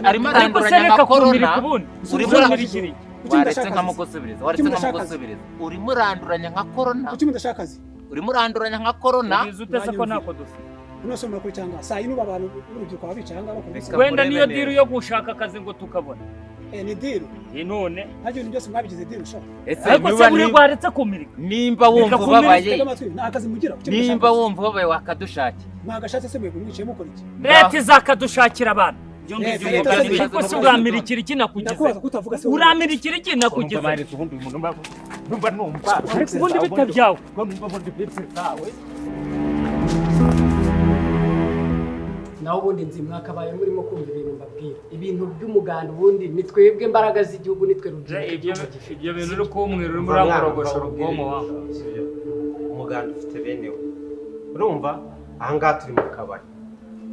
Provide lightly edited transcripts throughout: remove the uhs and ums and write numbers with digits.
Arimo Ariko se aranduranya reka nka kumira korona. ubundi. Urimo Uramurikira iki? Kuki Waretse mudashaka akazi? nkamugusubiza, waretse Kuki mudashaka akazi? nkamugusubiza. Urimo uranduranya nka korona. Kuki mudashaka akazi? Urimo uranduranya nka korona. Ubizi ute se ko ntako dufite? Uno se murakora cyangwa saa yino abantu b'urubyiruko baba bicaye ahangaha bakora ubusa? Reka Wenda murebe niyo neza. deal yo gushaka akazi ngo tukabona. Eh, ni deal. None Ntabyo ibintu byose mwabigize deal sha. Ese ariko se niba buri waretse kumirika? Nimba wumva Reka kumira. ubabaye, Tega amatwi, nta kazi mugira. Kuki mudashaka nimba akazi? wumva ubabaye wakadushakira. Mwagashatse se mwebwe mwicaye mukora iki? Leta izakadushakira abantu. Ibyo ngibyo Leta umugani. leta Ariko se uramirikira iki nakugize? Ndakubaza kutavuga se wowe. Uramirikira iki nakugize? Ubundi umuntu numva numva. Ariko ubundi bite byawe? Numva ubundi bite zawe. Naho ubundi nzi mwakabaye murimo kumva ibintu mbabwira, ibintu by'umuganda. Ubundi ni twebwe imbaraga z'igihugu, nitwe rubyiruko Ibyo igihugu gifite. Ibyo bintu uri kumbwira, urimo urakorogoshora ubwonko wawe. Umuganda ufite bene we. Urumva, ahangaha turi mu kabari,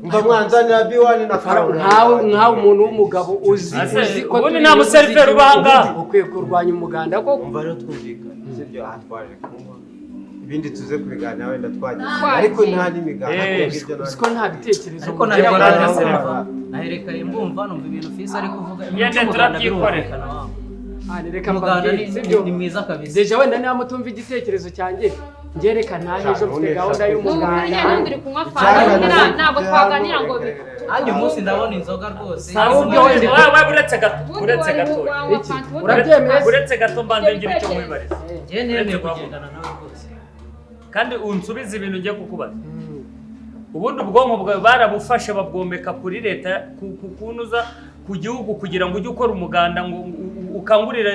mva mwanzanira biwani na fanta. Nkawe umuntu w'umugabo uzi Ase, uzi ko ubundi turi nta inyungu museriveri z'igihugu, uba ahangaha. ukwiye kurwanya umuganda koko. Umva rero, twumvikana, sibyo? Aha twaje kunywa, ibindi tuze kubiganira wenda twagize, Twagiye. ariko nta n'imiganda. Uzi ko nta bitekerezo Ariko mugira nabikora ngo- nanjye serva naherekanye mbumva, numva ibintu fisi ari kuvuga, ibintu Yenda by'umuganda turabyikorera. birumvikana wangu. Ah, ni reka Umuganda mbabwire, sibyo? ni mwiza kabisa. Déjà wenda niba mutumva igitekerezo cyanjye, njye ntahe ejo mfite gahunda N'ubu y'umuganda. n'undi uri kunywa fanta, ntabwo twaganira ngo Nanjye uyu munsi ndabona inzoga rwose. Ahubwo wenda Wowe uretse gato, ubundi uretse wari gato. wanywa Iki? fanta ubundi. Urabyemeye se? Uretse gato mbanze ngira icyo nkwibariza. Njye nemeye kugendana nawe rwose. Kandi unsubize ibintu ngiye kukubaza. Ubundi ubwonko bwawe barabufashe babwomeka kuri leta, kunuza ku gihugu, kugira ngo ujye ukora umuganda, ngo ukangurire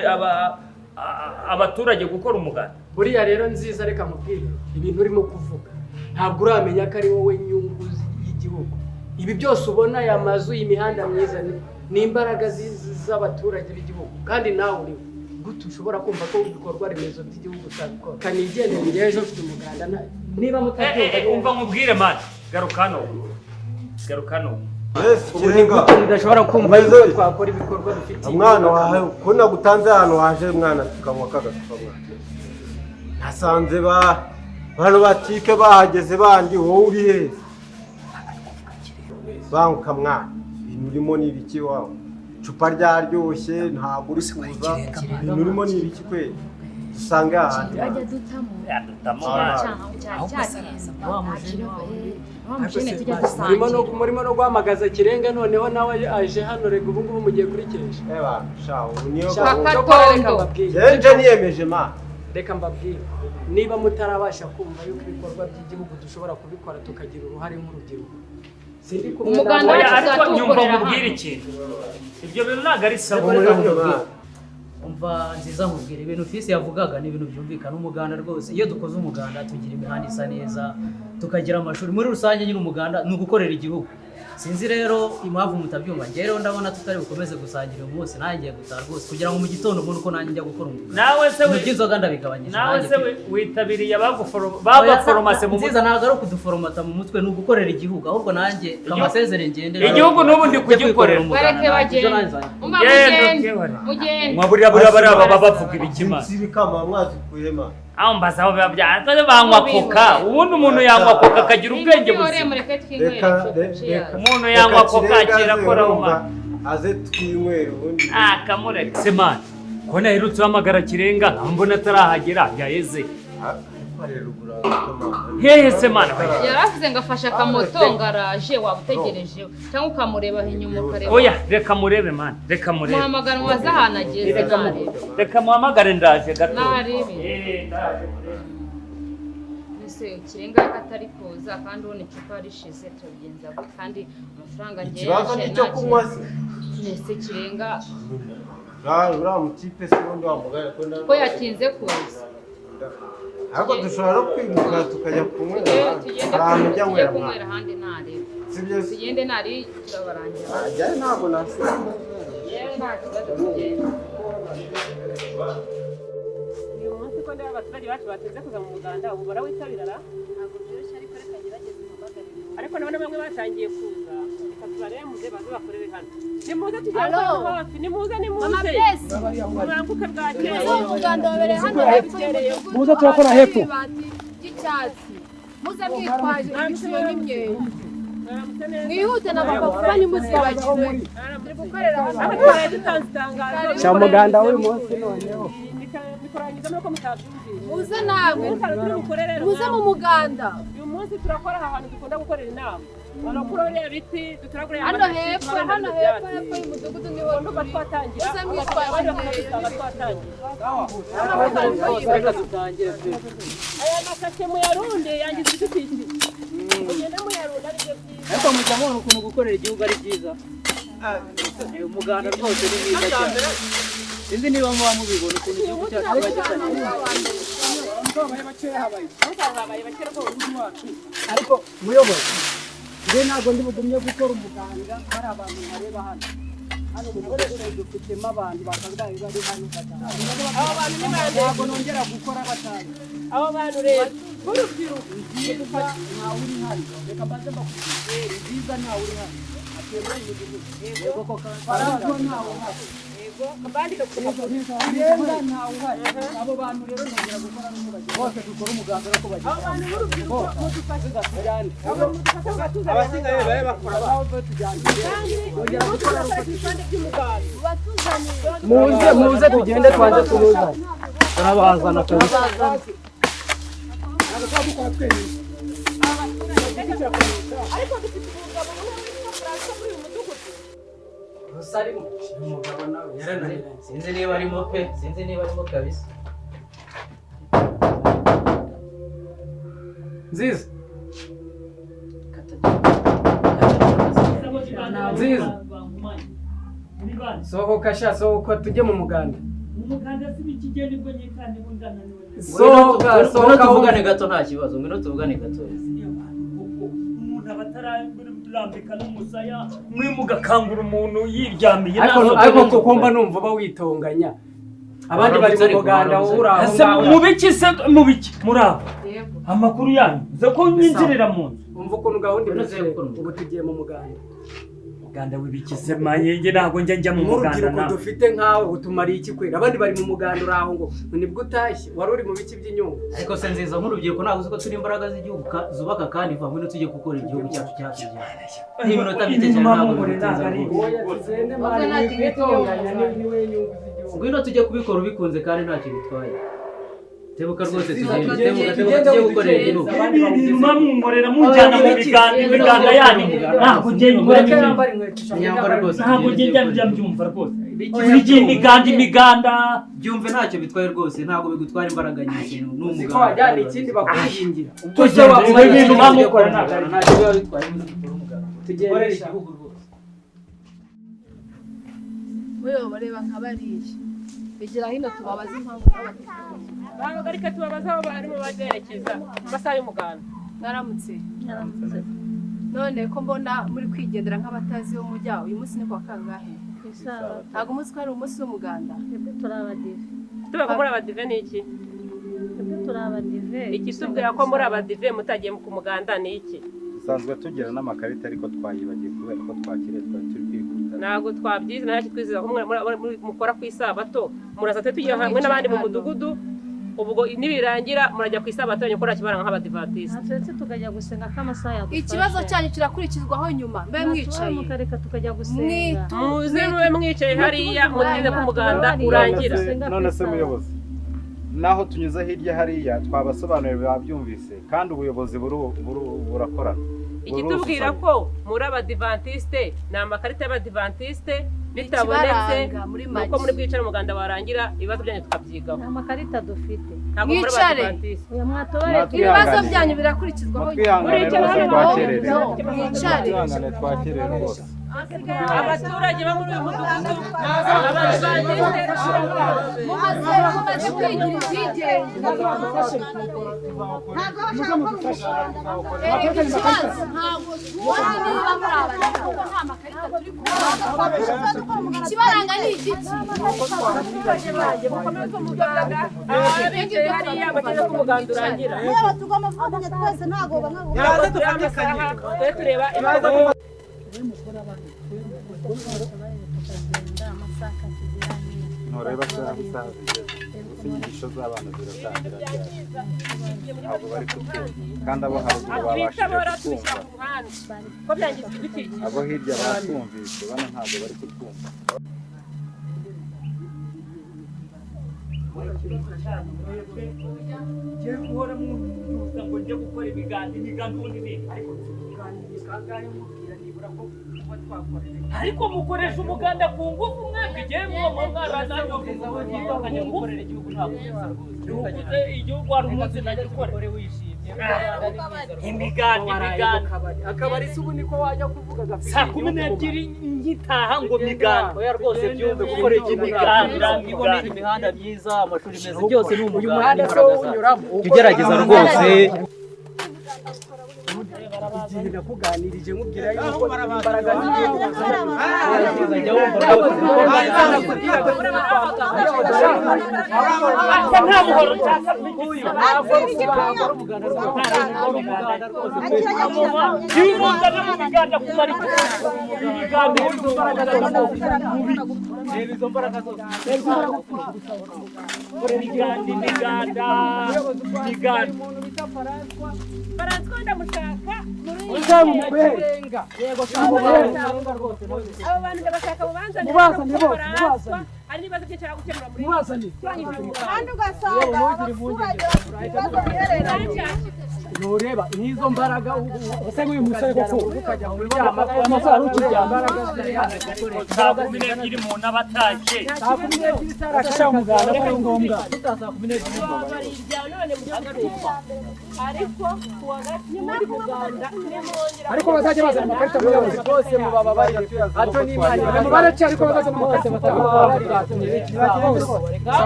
abaturage gukora umuganda? Buriya rero nziza, reka nkubwire, ibintu urimo kuvuga ntabwo uramenya ko ari wowe nyungu y'igihugu. Ibi byose ubona, aya mazu, imihanda myiza, ni imbaraga z'abaturage b'igihugu, kandi nawe uriho. Gute ushobora kumva ko ibikorwa remezo by'igihugu utabikora? Kanigendere, njyewe ejo mfite umuganda, niba mutabyumva. Umva nkubwire man, garuka hano, garuka hano. Ubu ni gute mudashobora kumva yuko twakora ibikorwa bifitiye Mwana igihugu wawe akamaro? ko nagutanze ahantu waje mwana, tukanywa kagacupa mwana, nasanze ba bano batike bahageze bandi, wowe uri hehe? Banguka mwana, ibintu urimo ni ibiki wawe? Icupa ryaryoshye, ntabwo uri kuza. Ibintu urimo ni ibiki kweli? Dusange ahandi. Ajya dutamo. Yadutamo. Cyane cyatinze wa mujene tujya Murimo no dusangira. Murimo no guhamagaza Kirenga, noneho nawe aje hano. Rega ubu ngubu mugiye kuri kesha. Eba sha, ubu niyo Sha, gahunda. cyokora reka Katondo. mbabwire. Nje niyemeje ma. Reka mbabwire, niba mutarabasha kumva yuko ibikorwa by'igihugu dushobora kubikora tukagira uruhare nk'urubyiruko, sindi kumwe Umuganda namwe. Oya, wacu ariko nyumva tuzatuwukorera nkubwire hano. ikintu, ibyo bintu ntabwo ari sawa. Humura mwana. Umva nziza, nkubwira, ibintu fisi yavugaga ni ibintu byumvikana. Umuganda rwose, iyo dukoze umuganda tugira imihanda isa neza, tukagira amashuri. Muri rusange nyine umuganda ni ugukorera igihugu. Sinzi rero impamvu mutabyumva. Njye rero ndabona tutari bukomeze gusangira uyu munsi, nanjye ngiye gutaha rwose kugira ngo mu gitondo mbone uko nanjye njya gukora umuganda. Nawe se Ibintu by'inzoga ndabigabanyije nawe nanjye se pe. Witabiriye babaforomase mu mutwe? Nziza, ntabwo ari ukuduforomata mu mutwe, ni ugukorera igihugu. Ahubwo nanjye kamasezere ngende. Igihugu n'ubu ndi Njye kwikorera kugikorera. umuganda Bareke nanjye. Ibyo bagende. nanjye nzajya. Umva, Genda, mugende. ukebare. Mugende. Mwa buriya buriya bariya baba bavuga ibiki man? Zibikama mwazikuye ma. Aho mbaza aho biba bya banywa Coca. Ubundi umuntu yanywa Coca akagira ubwenge Nimutihoreye, buzima? mureke twinywere Reka icupa. reka. Umuntu yanywa Reka Coca Kirenga akira aze, akoraho urumva, man. Aze twinywere ubundi. Ah, kamureke se man, ko naherutse uhamagara Kirenga nkaba mbona atarahagera, yaheze hehe se man? Yaravuze ngo afashe akamoto ngo araje. Waba utegereje cyangwa ukamureba inyuma, ukareba. Oya, reka murebe man, reka murebe. Muhamagara mubaze ahantu ageze. Reka Narebe. Reka muhamagare, ndaje gato. Narebe. Eh, ndaje murebe. Ese Kirenga ko atari kuza kandi ubona icupa rishize, turabigenza gute? Kandi amafaranga ngewe Ikibazo ni icyo kunywa se? Ese Kirenga Uriya mutipe se ubundi wamugaya ko ko yatinze kuza? Ariko dushobora no kwimuka tukajya kunywera Tugende. ahandi. Tugende. Hari ahantu ujya Tujye nywera kunywera mwana. ahandi ntarebe. Sibyo se? Tugende ntari, turabarangira. Ajyayo, ntabwo nasiga. Yewe, nta kibazo, tugende. Uyu munsi ko ndeba abaturage bacu batinze kuza mu muganda, ubu barawitabira ra? Ntabwo byoroshye, ariko reka ngerageze mpamagarire. Ariko nabona bamwe batangiye kuza, reka tubarebe, muze baze bakorere hano. Nimuze tugere Alo. hano hafi, nimuze, nimuze. Mama Bless. Muranguke bwakeye. Muze, umuganda wabereye hano hepfo y'umudugudu. Muze, turakora Ahantu hepfo. hari ibibati by'icyatsi. Muze mwitwaje ibitiyo n'imyeyo. Mwihute na papa vuba ntimuzibagirwe. Turi gukorera hano. Twaraye dutanze itangazo. Cya muganda w'uyu munsi noneho. Bikorangiza nuko mutabyumvise. Muze namwe. Turi bukore rero. Muze mu muganda. Uyu munsi turakora aha hantu dukunda gukorera inama. Barakura biriya biti, dutoragura Hano hepfo, hano hepfo, hepfo y'umudugudu niho turi. twatangira. Muze mwitwaje Abandi imyeyo. bakadusanga twatangiye. Reka dutangire pe. Aya masashe muyarunde yangiza ibidukikije. Mugende muyarunda aribyo byiza. Ariko mujya mubona ukuntu gukorera igihugu ari byiza. Umuganda rwose ni mwiza cyane. Sinzi niba muba mubibona ukuntu igihugu cyacu kiba gisa neza. Ariko muyobozi, njye ntabwo ndi bugumye gukora umuganda hari abantu ntareba hano. Hano mu mudugudu dufitemo abantu bakabaye bari hano batanu. Abo bantu ni bande? Ntabwo nongera gukora batanu. Abo bantu rero b'urubyiruko Nziza ntawe uri hano. Reka mbanze mbakubwire. Nziza ntawe uri hano. Atuye muri uyu mudugudu. Yego koko. Farago ntawe uhari. Yego, bandike ku rupapuro. Kirenga ntawe uhari. Abo bantu rero nongera gukora n'uko bagira. Bose dukora umuganda uko bagira. Abo bantu b'urubyiruko mudufashe. Tujyane. Abo mudufashe mukatuzanira. Abasigaye babe bakora ba. Tujyane. Kandi uyu munsi turakora ku bipande by'umuganda. Muze muze tugende twanze tubuzane. Turabazana kabisa. Ntabwo tuba dukora twenyine. Ariko dufite umugabo umwe witwa Francois muri uyu mudugudu. Gusa arimo. Umugabo nawe yarananiranye. Sinzi niba arimo pe, sinzi niba arimo kabisa. Nziza. Nziza. Sohoka sha sohoka tujye mu muganda. Umuganda si ikigeni nibwo nyikandi ndananiwe. Sohoka Ngwino sohoka tuvugane gato nta kibazo, ngwino tuvugane gato. Umuntu aba atararambika n'umusaya mwe mugakangura umuntu yiryamiye. Ariko ariko kuko mba numva uba witonganya. Abandi bari mu muganda wowe uri aho Ese ngaho. mu biki se mu biki muri aho? Yego. Amakuru yanyu nze ko nyinjirira mu nzu. Umva ukuntu gahunda Ngwino imeze. tuze gukora umuganda. Ubu tugiye mu muganda. Muganda w'ibiki se mayenge ntabwo njya njya mu muganda Nk'urubyiruko nawe. dufite nkawe utumariye iki kwera? Abandi bari mu muganda uri aho ngo nibwo utashye wari uri mu biki by'inyungu. Ariko se Nziza nk'urubyiruko ntabwo uzi ko turi imbaraga z'igihugu zubaka kandi iva ngwino tujye gukora igihugu cyacu cyatubyaye. N'iminota mike cyane ntabwo bidutinza rwose. Oya tugende Wowe mani nta kintu witonganya niwe nyungu z'igihugu. Ngwino tujye kubikora ubikunze kandi ntacyo bitwaye. Tebuka rwose tugende, Tugende, tebuka tebuka tujye gukorera igihugu. Ibi bintu mwamwongorera munjyana mu miganda imiganda yanyu ntabwo njye Mureke yambare inkweto ushaka Imyambaro rwose. ntabwo njye njya mbyumva rwose. Biki Buri gihe imiganda imiganda. Byumve ntacyo bitwaye rwose, ntabwo bigutwara imbaraga nyinshi ni Uzi ko umuganda. wajyana ikindi bakwihingira. Ubwo se Tugende, wakumara ibi bintu ikindi mwamukora ntabwo ari Ntacyo biba bitwaye dukora umuganda. Tugende Dukorere sha. igihugu rwose. Muyobo bareba nka bariya. Bigira hino tubabaze impamvu babategereje. Bahagarika tubabaze aho barimo bazerekeza mu masaha y'umuganda. Mwaramutse. None ko mbona muri kwigendera nk'abatazi bo mujya uyu munsi ni kuwa kangahe? Ntabwo umunsi ko ari umunsi w'umuganda. Twebwe turi abadive. Tuvuga ko muri abadive ni iki? Twebwe turi abadive. Ikitubwira ko muri abadive mutagiye ku muganda ni iki? Dusanzwe tugira n'amakarita ariko twayibagiye kubera ko twakiriye twari turi kwihuta. Ntabwo twabyize ntacyo twizeza ko mukora ku isabato muraza twe tugiye hamwe n'abandi mu mudugudu ubwo nibirangira murajya ku isabato yanyu gukora kibaranga nk'abadivantisite. Turetse tukajya gusenga ko amasaha yadufashe. Ikibazo cyanyu kirakurikizwaho nyuma mbe mwicaye. Mukareka tukajya gusenga. Muze mube mwicaye hariya mutinze ko umuganda urangira. None se muyobozi, naho tunyuze hirya hariya twabasobanurira babyumvise kandi ubuyobozi burakorana. Ikitubwira ko muri abadivantisite ni amakarita y'abadivantisite bitabonetse nuko muri bwicare umuganda warangira ibibazo byanyu tukabyigaho. Nta makarita dufite. Ntabwo muri Mwicare. abadivantisite. Oya mwatubare Ibibazo byanyu birakurikizwaho nyuma. Mutwihangane rwose twakererewe. Mwicare. Mutwihangane twakererewe rwose. Abaturage bo muri uyu mudugudu abadivantisite Mumaze kwigira ubwigenge. Erega ikibazo ntabwo tuzi niba muri abadive kuko nta makarita turi kubona. Ikibaranga ni igiki. abicaye hariya batinze ko umuganda urangira. Yaze Tureba amasaha twe tureba ibikorwa. Tukagenda amasaha akatugera. Ntureba se aho isaha zigeze? Gusa inyigisho z'abana ziratangira ryari? Ntabwo bari kutwumva, kandi abo haruguru babashije kutwumva, Ko byangiza ibidukikije. Abo hirya batwumvise, bano ntabwo bari kutwumva. Ngiye guhora mwuzuza ngo njye gukora imiganda, imiganda ubundi ni Ariko tuganiriye kangahe mubwira nibura ko kuba twakorera? Ariko mukoresha umuganda ku ngufu mwebwe, igihe muba mwarananiwe Gukorera igihugu ntabwo bisa rwose. Igihugu hari umunsi nagikora. Imiganda, imiganda. Akabari se ubu niko wajya kuvuga gafite? 12:00 ngitaha ngo miganda. Oya rwose, byumve, gukorera igihugu Imiganda, ntabwo imihanda myiza, amashuri meza, byose ni Uyu umuganda muhanda se n'imbaraga zacu. uwunyuramo? Jya ugerageza rwose. Igihe nakuganirije nkubwira yuko imbaraga z'igihugu Jya wumva rwose. Asa nta buhoro nshaka. Nimuzana mu miganda kumara iki? Imiganda ubundi Reba izo mbaraga zose. Imiganda, imiganda, imiganda. Umuntu bita Faranswa. Faranswa ndamushaka muri Kirenga. Yego. Abo bantu ndabashaka mubanzane. Mubazane Kuko bose, Faranswa mubazane. hari n'ibibazo byinshi ashaka gukemura muri Mubazane. turangije umuganda. Kandi ugasanga abaturage bafite ibibazo bihereranye. Ntureba nk'izo mbaraga? Ese nk'uyu musore koko Ukajya kuryama. Amasaha ari ukiryama. 12:00 umuntu aba atashye. 12:00. Adashaka umuganda ko ari ngombwa. Babari ibya none mu gihugu, ariko kuwa nyuma y'umuganda nimwongera. Ariko bazajya bazana amakarita muyobozi. Rwose mubababarire, hato n'Imana. Mubareke, ariko bazazana amakarita. Ngaho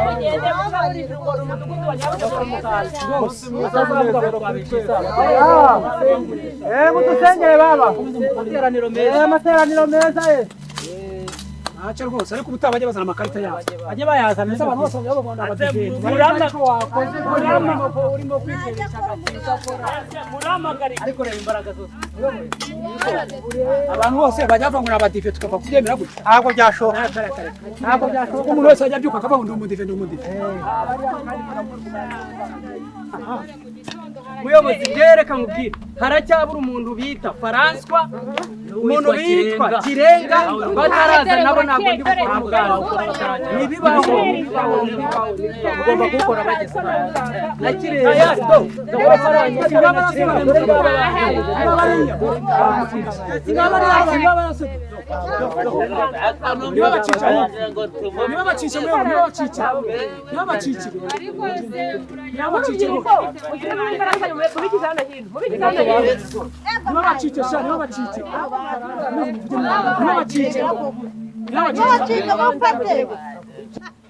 mugende mukaburije ngo ni umudugudu wa Nyabugogo umuganda. Mudusengere baba. Amateraniro meza. Amateraniro meza. Ntacyo rwose, ariko ubutaha bajya bazana amakarita yabo. Bajye bayazana. Ndetse abantu bose bajya babona abadiventi. Murama, Wakoze urimo urimo kwiteresha agakita kora. Muramagara. Ariko reba imbaraga zose. Abantu bose bajya bavuga ngo ni abadive, tukava kubyemera gutya? Ntabwo byashoboka, ntabwo byashoboka. Umuntu wese ajya abyuka akavuga ngo ndi umudive, ndi umudive. Muyobozi, reka nkubwire, haracyabura umuntu bita Faranswa, umuntu bitwa Kirenga. Bataraza nabo ntabwo ndi gukora umuganda. Ntibibaho, ntibibaho, ntibibaho. Ugomba kuwukora bageze Na Kirenga. Niba bacica, niba bacica muyobo, niba bacica, niba bacica, niba bacica, Mushyiremo imbaraga zanyu, mubigize hano hino, mubigize hano hino. Niba bacica sha, niba bacica, niba bacica, niba bacica. Ntibacike, mufate.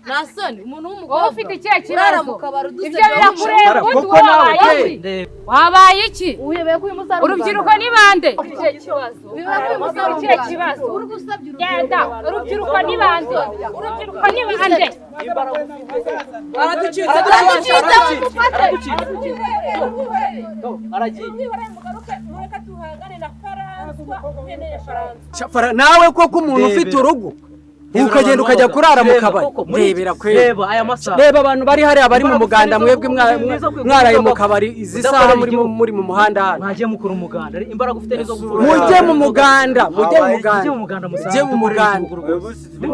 Nta soni, umuntu w'umukobwa Wowe ufite ikihe urara kibazo? mu kabari Ibyo udusebya. birakureba ubundi. Koko nawe Wabaye pe. iki? Wabaye iki? Uyobewe ko uyu munsi ari Urubyiruko ni bande? Ikihe kibazo? Uyobewe ko uyu munsi ari Ikihe kibazo? Uri gusebya Genda. Urubyiruko ni bande? Urubyiruko ni bande? Araducitse. Araducitse, mufate. Aragiye. Mwihorere, mugaruke mureke tuhangane na Faranswa, nkeneye Faranswa. Nawe koko, umuntu ufite urugo ukagenda ukajya kurara mu kabari, ndebera kweri. Reba aya masaha. Reba abantu bari hariya bari mu muganda, mwebwe mwaraye mu kabari izi saha murimo muri mu muhanda hano. Mwagiye mukora umuganda, imbaraga ufite nizo gukora. Mujye mu muganda, mujye mu Mujye muganda, mu muganda musanzwe. Mujye mu muganda.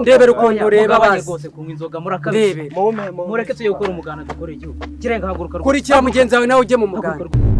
Ndebera ukuntu ureba Mugabanye bazi. rwose kunywa inzoga, murakabije. Ndebera. Mureke tujye gukora umuganda, dukore igihugu. Kirenga, haguruka rwose. Kurikira mugenzi wawe, nawe ujye mu muganda. Haguruka rwose.